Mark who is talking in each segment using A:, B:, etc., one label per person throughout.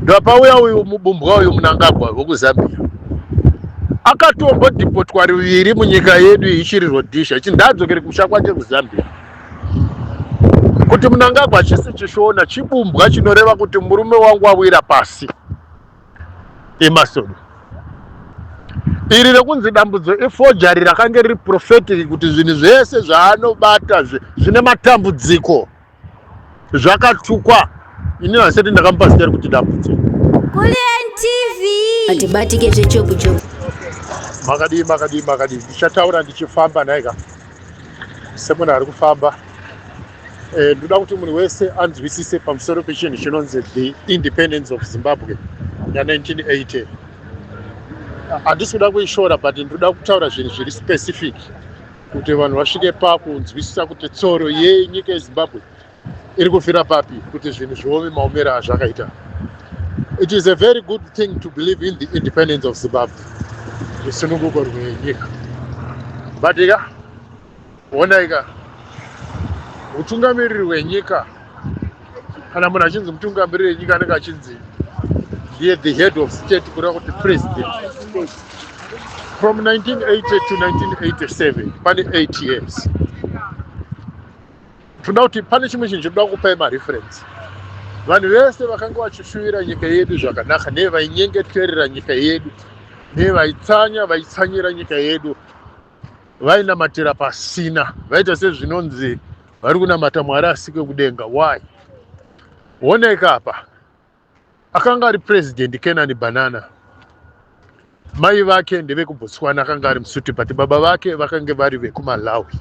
A: Ndopauya uyu mubumbwa uyu, Mnangagwa wekuZambia, akatombodhipotwa ruviri munyika yedu ichiri Rhodesia, chindadzokere kumusha kwake kuZambia. Kuti Mnangagwa chisi chiShona, chibumbwa chinoreva kuti murume wangu awira pasi. Emerson iri rekunzi Dambudzo iforgery, rakange riri prophetic kuti zvinhu zvese zvaanobata zvine matambudziko, zvakatukwa. Ini handisati ndakamupa zita rekuti Dambudzo.
B: Kulian TV. Atibatike zvechopu chopu.
A: Makadii, makadii, makadii? Ndichataura ndichifamba nhaika, semunhu ari kufamba. Ndoda kuti munhu wese anzwisise pamusoro pechinhu chinonzi the independence of Zimbabwe ya1980. Handisi kuda kuishora, but ndoda kutaura zvinhu zviri specific kuti vanhu vasvike pakunzwisisa kuti tsoro yenyika yeZimbabwe iri kufira papi, kuti zvinhu zviome maomero azvakaita. It is a very good thing to believe in the independence of Zimbabwe, rusununguko rwenyika, but ika onaika utungamiriri hwenyika, kana munhu achinzi mutungamiriri wenyika, anenge achinzi ndiye the head of state, kureva kuti president. From 1980 to 1987 pane 8 years. Toda kuti pane chimwe chinhu chinoda kupai mareference. Vanhu vese vakanga vachishuvira nyika yedu zvakanaka, nevainyengeterera nyika yedu, nevaitsanya, vaitsanyira nyika yedu, vainamatira pasina, vaita sezvinonzi vari kunamata Mwari asike kudenga. Why? Oneka apa, akanga ari President Canaan Banana. Mai vake ndevekuBotswana, akanga ari Musuti, but baba vake vakange vari vekuMalawi.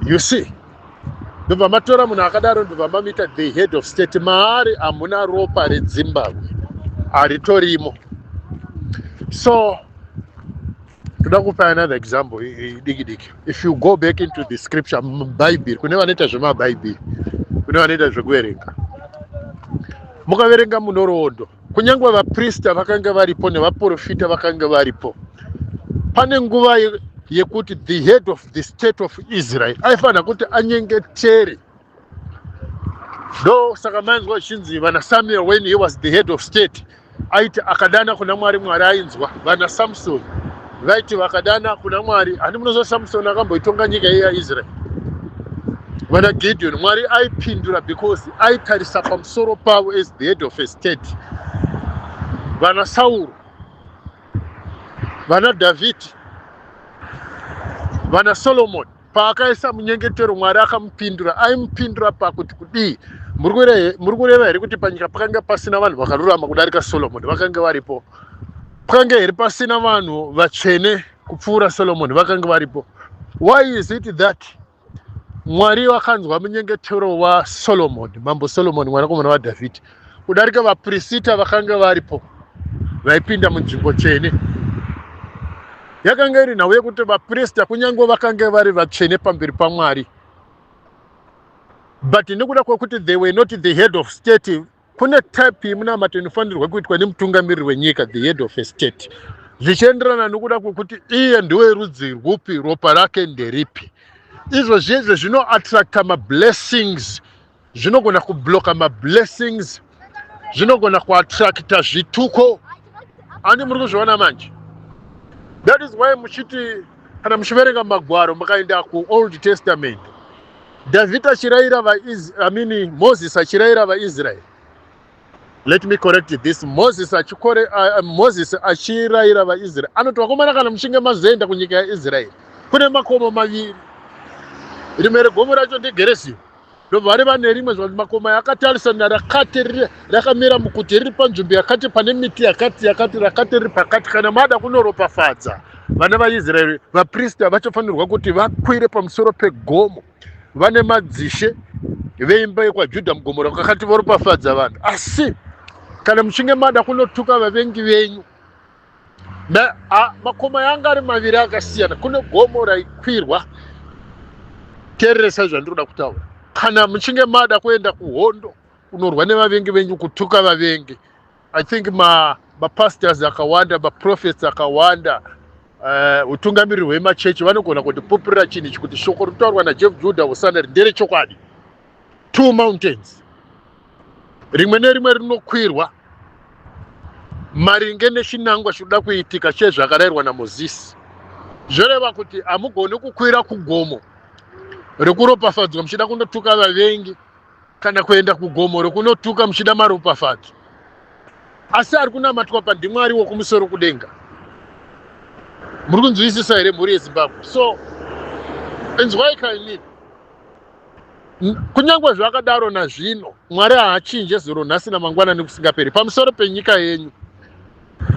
A: You see, ndobva matora munhu akadaro, ndobva mamuita the head of state. Maari hamuna ropa reDzimbabwe, haritorimo. So toda kupa another example diki diki. If you go back into the scripture, mubhaibheri, kune vanoita zvemabhaibheri, kune vanoita zvekuverenga, mukaverenga munhoroondo, kunyange vaprista vakanga varipo nevaprofita vakanga varipo, pane nguva yekuti the head of the state of Israel aifanira kuti anyengetere. Ndo saka manzwa zvichinzi vana Samuel, when he was the head of state, aiti akadana kuna Mwari, Mwari ainzwa. Vana Samson vaiti vakadana kuna Mwari. Handi munoziva Samson akamboitonga nyika iye yaIsrael? Vana Gideon, Mwari aipindura because aitarisa pamusoro pavo as the head of a state. Vana Sauro, vana Dhavhidhi, vana Solomon, paakaisa munyengetero, Mwari akamupindura. Aimupindura pakuti kudii? Muri kureva here kuti panyika pakanga pasina vanhu vakarurama kudarika Solomon? Vakanga varipo. Pakanga here pasina vanhu vatsvene kupfuura Solomon? Vakanga varipo. Why is it that Mwari vakanzwa munyengetero waSolomon, Mambo Solomon, mwanakomana waDhavhidhi, kudarika vaprista vakanga varipo vaipinda munzvimbo tsvene? Yakanga iri nhau yekuti vaprista, kunyange vakanga vari vatsvene pamberi paMwari, but nekuda kwekuti they were not the head of state. Kune type yemunamato inofanirwa kuitwa nemutungamiriri wenyika, the head of a state, zvichienderana nekuda kwekuti iye ndewerudzi rwupi, ropa rake nderipi. Izvo zvezvo zvinoattracta mablessings, zvinogona kublocka mablessings, zvinogona kuattracta zvituko. Ani muri kuzviona manje? That is why muchiti kana muchiverenga magwaro, mukaenda kuOld Testament, Dhavhidhi achirayira, I mean, Moses achirayira vaIsraeri, let me correct this, Moses achirayira vaIsraeri, anoti, "Vakomana, kana muchinge mazoenda kunyika yaIsraeri, kune makomo maviri. Rimwe regomo racho ndeGerizimu, ndobva riva nerimwe zvanzi makomo akatarisana, rakati rakamira mukuti riri panzvimbo yakati, pane miti yakati yakati, rakati riri pakati. Kana mada kunoropafadza vana vaIsraeri, vaprista vachofanirwa kuti vakwire pamusoro pegomo vane madzishe veimba yekwaJudha mugomo rakakati, voropafadza vanhu. Asi kana muchinge mada kunotuka vavengi venyu," makomo yanga ari maviri akasiyana. Kune gomo raikwirwa. Teereresai zvandiri kuda kutaura. Kana muchinge mada kuenda kuhondo kunorwa nevavengi venyu, kutuka vavengi, I think mapastors akawanda, maprophets akawanda, utungamiriri hwemachechi vanogona kutipupurira chinhu ichi, kuti shoko rinotaurwa naJeff Judah Usanari nderechokwadi. Two mountains. Rimwe nerimwe rinokwirwa maringe nechinangwa chinoda kuitika chezvakarayirwa naMozisi. Zvoreva kuti hamugoni kukwira kugomo rekuropafadzwa muchida kundotuka vavengi kana kuenda kugomo rekunotuka muchida maropafadzo. Asi ari kunamatwa pa ndiMwari wokumusoro kudenga. Muri kunzwisisa here mhuri yeZimbabwe? So inzwai kainini. Kunyange zvakadaro nazvino Mwari haachinje zuro nhasi namangwana nekusingaperi. Pamusoro penyika yenyu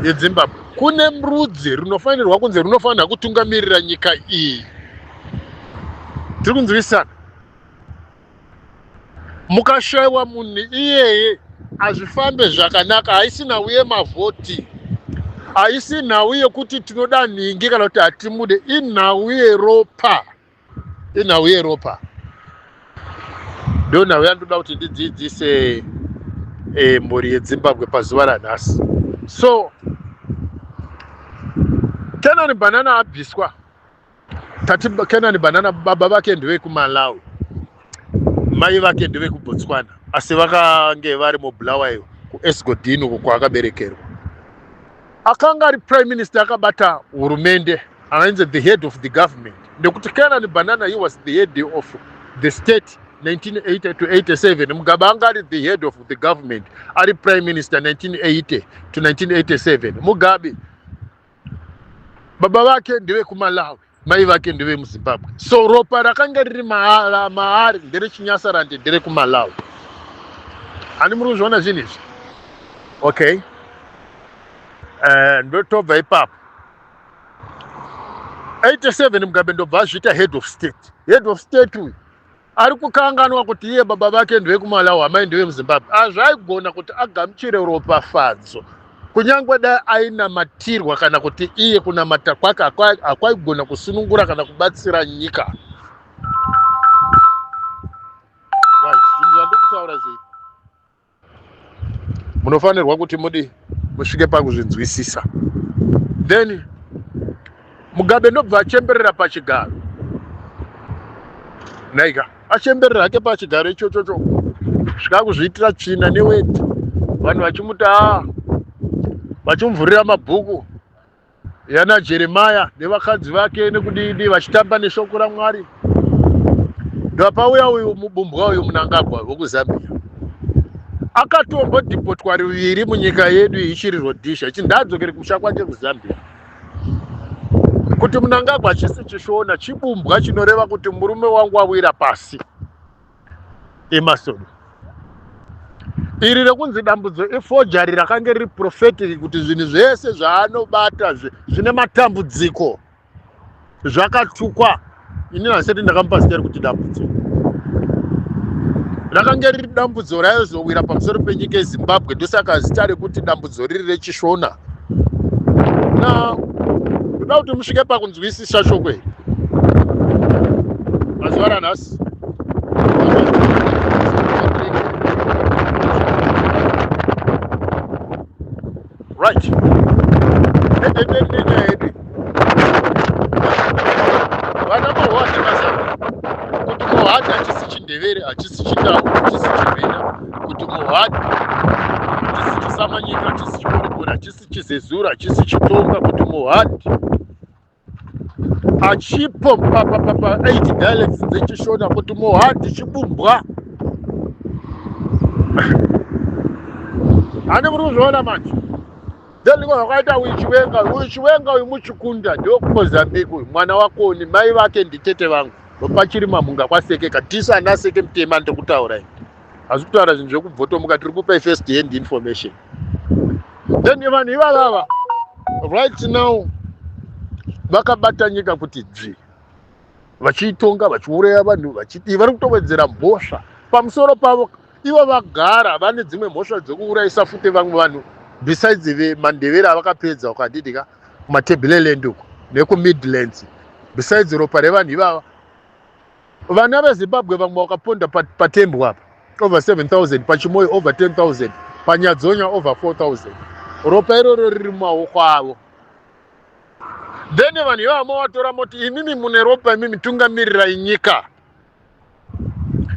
A: yeZimbabwe kune rudzi runofanirwa kunzi runofanira kutungamirira nyika iyi. Tiri kunzwisana? Mukashaiwa munhu iyeye hazvifambe zvakanaka. Haisi nhau yemavhoti, haisi nhau yekuti tinoda nhingi kana kuti hatimude, inhau yeropa. Inhau yeropa ndo nhau yandoda kuti ndidzidzise mhuri yeZimbabwe pazuva ranhasi. So Kenani Banana abviswa. Tati Kenani Banana baba vake ndevekuMalawi, mai vake ndevekuBotswana, asi vakange vari muBulawayo kuEsgodini uko kwaakaberekerwa. Akanga ari prime minister akabata hurumende, ainzi the head of the government, nekuti Kenani Banana he was the head of the state 1980 to 87. Mugabe anga ari the head of the government ari prime minister 1980 to 1987. Mugabe baba vake ndevekuMalawi, mai vake ndevemuZimbabwe, so ropa rakanga riri maari nderechinyasarande, nderekuMalawi. Hani muri kuzviona zvinhu izvi? Okay, ndotobva ipapo 87 Mugabe ndobva azviita head of state. Head of state uyu ari kukanganwa kuti iye baba vake ndevekuMalawi, amai ndevemuZimbabwe. Hazvaigona kuti agamuchire ropafadzo kunyange dai ainamatirwa, kana kuti iye kunamata kwake hakwaigona kusunungura kana kubatsira nyika. Right, zvinhu zvandiri kutaura zvii munofanirwa kuti mudi musvike pakuzvinzwisisa. Then Mugabe ndobva achemberera pachigaro. Naika achemberera hake pachigaro ichochocho, svika kuzviitira tsvina neweti, vanhu vachimuti a vachimuvhurira mabhuku yana Jeremaya nevakadzi vake nekudidi, vachitamba neshoko raMwari. Ndopauya uyu mubumbwa uyu Munangagwa wekuZambia, akatombodhipotwa ruviri munyika yedu ichiri Rhodesia, ichi ndaadzokere kumusha kwake kuZambia. Kuti Munangagwa chisi chiShona chibumbwa chinoreva kuti murume wangu awira pasi. Emerson iri rekunzi dambudzo ifojari rakange riri prophetic kuti zvinhu zvese zvaanobata zvine matambudziko zvakatukwa. Ini handisati ndakamupa zita rekuti dambudzo. Rakange riri dambudzo raizowira pamusoro penyika yeZimbabwe, ndosaka zita rekuti dambudzo riri rechiShona. Na ndoda kuti musvike pakunzwisisa shoko iri mazuva ranhasi. Right, nenyaya yedu vana Mohadi mazana kuti Mohadi hachisi chiNdevere, hachisi chiNdau, hachisi chiVenda. Kuti Mohadi hachisi chiSamanyika, hachisi chiKorikori, hachisi chiZezuru, hachisi chiTonga. Kuti Mohadi achipo pa 8 dialects dzechiShona. Kuti Mohadi chibumbwa. Hane muri kuzviona manje? Then ndiko zvakaita uyu Chiwenga. Uyu Chiwenga uyu muchikunda ndewekuMozambique uyu, mwana wakoni, mai vake nditete vangu pachiri mamunga kwasekeka tisu ana seke mutema. Ndiri kutaura ini, hasi kutaura zvinhu zvekubvotomuka, tiri kupa first hand information. Then vanhu ivavava right now vakabata nyika kuti dzvi, vachiitonga, vachiuraya vanhu, vachidii, vari kutowedzera mhosva pamusoro pavo. Ivo vagara vane dzimwe mhosva dzekuurayisa futi vamwe vanhu besides veMandevere avakapedza ukadidika kuMatebeleland uko nekuMidlands. Besides ropa revanhu ivava, vana veZimbabwe vamwe vakaponda paTembwa apa over 7000, paChimoio over 10,000, paNyadzonya over 4000. Ropa iroro riri mumaoko avo. Then vanhu ivava movatora moti imimi mune ropa, imimi tungamirirai nyika.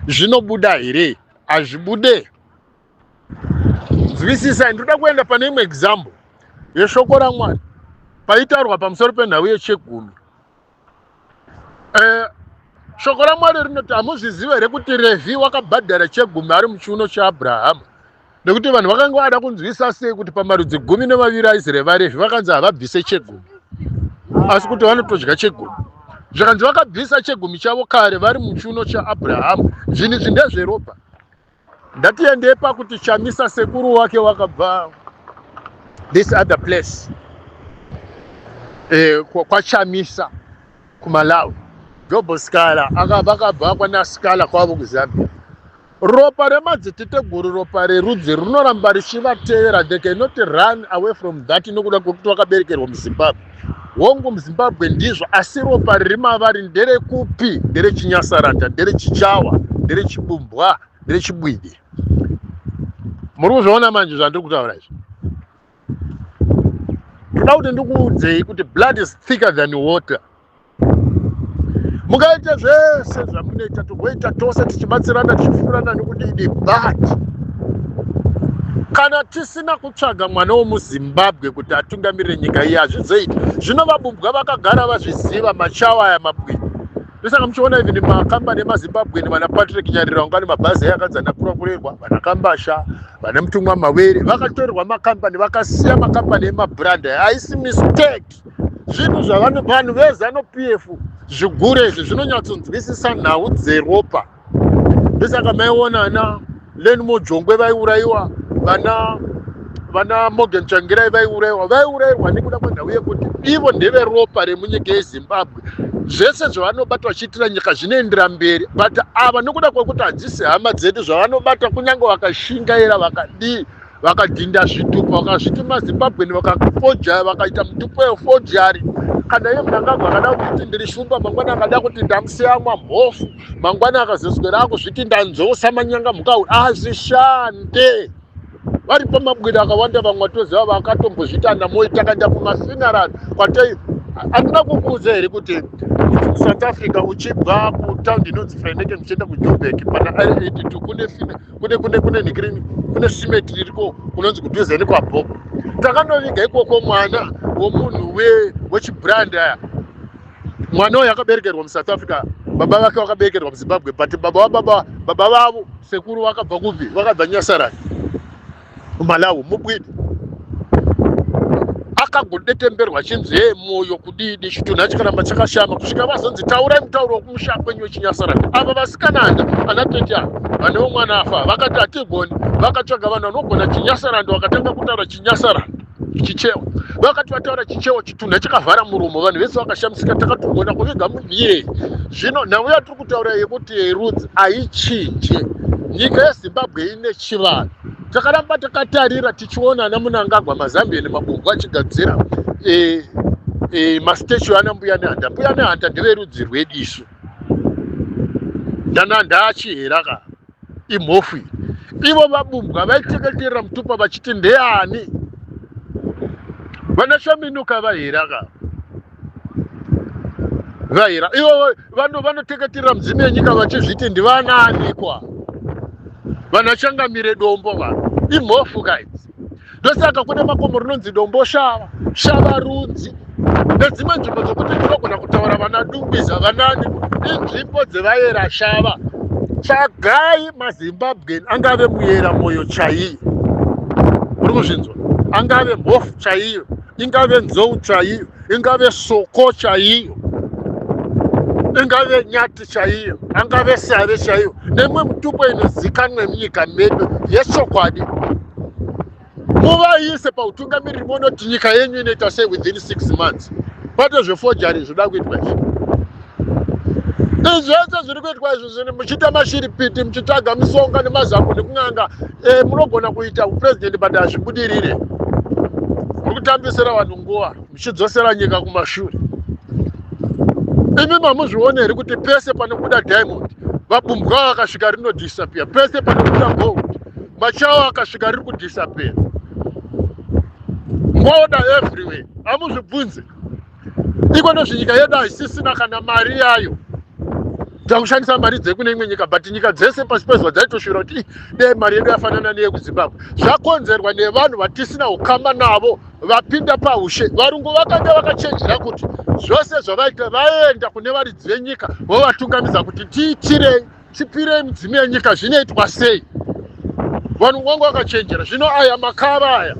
A: Zvinobuda here? Hazvibude. Nzwisisai, ndinoda kuenda pane imwe example yeshoko raMwari paitaurwa pamusoro penhau yechegumi. Shoko raMwari rinoti, hamuzviziva here kuti Revhi wakabhadhara chegumi ari muchiuno chaAbrahama? Nekuti vanhu vakanga vada kunzwisa sei kuti pamarudzi 12 aIsraeri, vaRevhi vakanzi havabvise chegumi, asi kuti vanotodya chegumi. Zvakanzi vakabvisa chegumi chavo kare vari muchiuno chaAbrahama. Zvinhu izvi ndezveropa. Ndatiendei pakuti Chamisa sekuru wake wakabva this other place, kwaChamisa kuMalawi. Jobo Sikhala vakabva kwanaSikhala kwavo kuZambia. Ropa remadziteteguru, ropa rerudzi rinoramba richivatevera. They cannot run away from that nokuda kwekuti vakaberekerwa muZimbabwe. Hongu, muZimbabwe ndizvo, asi ropa riri mavari nderekupi? Nderechinyasaranda, nderechichawa, nderechibumbwa, nderechibwidi. Muri kuzviona manje zvandiri kutaura izvi? Ndoda kuti ndikuudzei kuti blood is thicker than water. Mukaita zvese zvamunoita, togoita tose tichibatsirana, tichifurana nekudidi, but kana tisina kutsvaga mwana womuZimbabwe kuti atungamirire nyika iyi, hazvizoiti. Zvino vabumbwa vakagara vazviziva, machawa aya, mabwini. Ndosaka muchiona even makambani emaZimbabweni, vana Patrick Nyarira ungani mabhazi ayo akanzi anakura kurerwa, vana Kambasha, vana Mutumwa Mawere, vakatorerwa makambani, vakasiya makambani emabrand aya. Haisi mistake. Zvinhu zvavanhu vanhu veZANU PF, zvigure izvi zvinonyatsonzwisisa nhau dzeropa. Ndosaka maiona ana Learnmore Jongwe vaiurayiwa, vana Morgan Tsvangirai vaiurayiwa. Vaiurayirwa nekuda kwenhau yekuti ivo ndeveropa remunyika yeZimbabwe. Zvese zvavanobata vachiitira nyika zvinoendera mberi, but ava, nekuda kwekuti hadzisi hama dzedu, zvavanobata, kunyange vakashingaira vakadii, vakadhinda zvitupa, vakazviti maZimbabweni, vakafoja, vakaita mutupo yeforgery, kana iye Mnangagwa akada kuti ndiri shumba, mangwana akada kuti ndamusiyamwa mhofu, mangwana akazoswera akuzviti ndanzosa manyanga mukauri, hazvishande. Varipo mabwiro akawanda, vamwe vatoziva vakatombozvita namoi. Takaenda kumafuneral kwatei. Handina kukuudza here kuti South Africa, uchibva kutaundi inonzi Vereeniging uchienda kuJoburg pana I82, kune nikirini, kune cemetery iriko kunonzi kudhuze nekwaBhoko. Takanoviga ikoko mwana womunhu wechibrand aya. Mwana uyu akaberekerwa muSouth Africa, baba vake vakaberekerwa muZimbabwe, but baba vababa, baba vavo, sekuru vakabva kupi? Vakabva Nyasarani, Malawi, mubwidi. Akagodetemberwa chinzi he mwoyo kudidi, chitunha chikaramba chakashama kusvika vazonzi taurai mutauro wekumusha kwenyu wechinyasarani. Ava vasikananda ana tete ava vanewo mwana afa vakati hatigoni. Vakatsvaga vanhu vanogona chinyasarandi, vakatanga kutaura chinyasarandi, chichewa. Vakati vataura chichewa, chitunha chakavhara muromo, vanhu vese vakashamisika. Takatogona kuviga munhu iyeye. Zvino nhau yatiri kutaura yekuti yerudzi haichinje. Nyika yeZimbabwe ine chivanhu. Takaramba takatarira tichiona ana Mnangagwa, maZambian, mabungu achigadzira mastatue ana Mbuya Nehanda. Mbuya Nehanda ndeverudzi rwedu isu. Ndana ndaachihera ka imhofu iyi. Ivo vabumbwa vaiteketerera mutupa vachiti ndeani? Vana Shaminuka vahera ka, vahera ivo vanoteketerera mudzimu yenyika vachizviti ndivananikwa? Vanhu vachangamire dombo vanhu imhofu kaidzi. Ndosaka kune makomo rinonzi Dombo Shava, Shava rudzi, nedzimwe nzvimbo dzokuti tinogona kutaura vana Dungwiza, vanani, inzvimbo dzevayera shava. Tsvagai maZimbabwen angave muyera mwoyo chaiyo, muri kuzvinzwa, angave mhofu chaiyo, ingave nzou chaiyo, ingave soko chaiyo, ingave nyati chaiyo, angave save chaiyo, nemwe mutupo inozikanwa munyika medu yechokwadi, muvaise pautungamiriri, monoti nyika yenyu inoita sei within 6 months. Kwete zveforgery zvoda kuitwa izvi. Izvi zvese zviri kuitwa izvi, zvini muchiita mashiripiti, muchitsvaga misonga nemazambo nekun'anga, munogona kuita upurezidendi, but hazvibudirire. Muri kutambisira vanhu nguva, muchidzosera nyika kumashure. Imi mamuzviona here kuti pese panobuda diamond, vabumbwa vakasvika rinodisappear? Pese panobuda gold, machawa akasvika riri kudisappear. Ngoda everywhere, hamuzvibvunze iko? Ndozvinyika yedu haisisina kana mari yayo. Takushandisa mari dzekune imwe nyika, but nyika dzese pasi pezuva dzaitoshuvira kuti dai mari yedu yafanana neyekuZimbabwe. Zvakonzerwa nevanhu vatisina ukama navo vapinda paushe. Varungu vakanga vakachenjera kuti zvose zvavaita vaenda kune varidzi venyika vovatungamidza kuti tiitirei, tipirei mudzimu yenyika, zvinoitwa sei. Vanhu vanga vakachenjera. Zvino aya makava aya,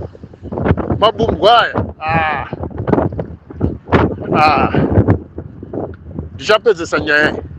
A: mabumbwa aya, ah. Ah. Ndichapedzesa nyaya iyi.